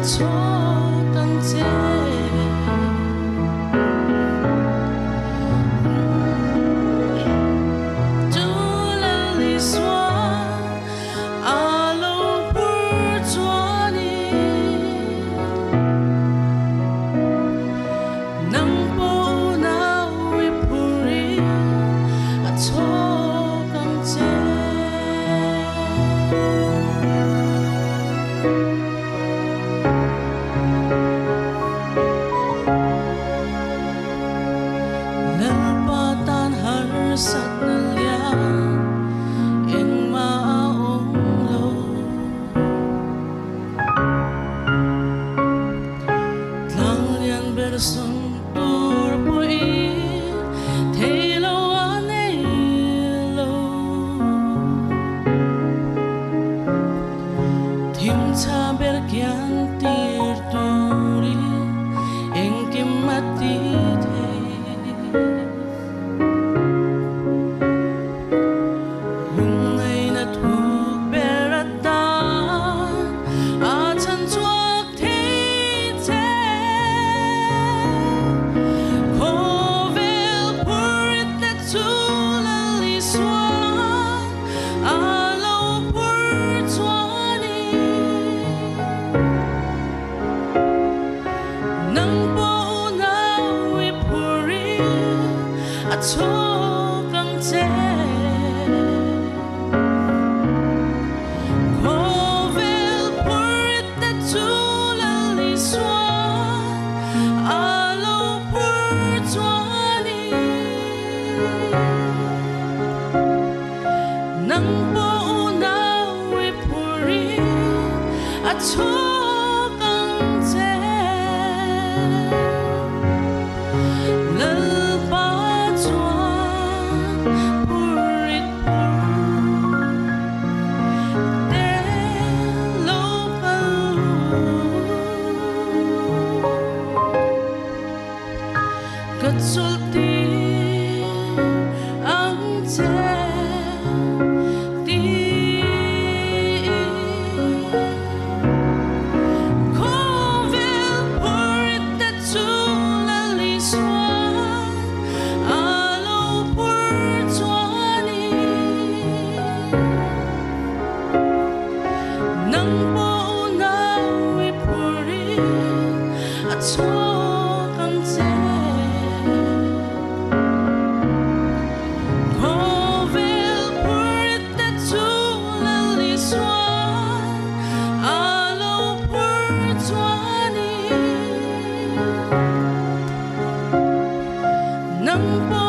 chhawk ang che. Chu Lal Isua a lo phur chuanin nang pawh unau i phurin a chhawk ang che. Lalpa tan harsatna lian engmah a awm lo. Tlang lian ber sawn tur pawhin thei lo a nei lo. Thimtha ber kian tir turin engkim a ti thei. Lungngaihna thuk ber atan a chhan chhuak thei che. Khawvel phurit te chu Lal Isuan a lo phur chuanin nang pawh unau i phurin a chhawk ang che. Khawvel phurit te chu Lal Isuan a lo phur chuanin nang pawh unau i phurin a chhawk ang che. Lalpa chuan phurit phur te lo kal u. Ka chawlhtir ang che tiin khawvel phurit te chu Lal Isuan a lo phur chuanin nang pawh unau i phurin a chhawk ang che. Khawvel phurit te chu Lal Isuan a lo phur chuanin nang pawh.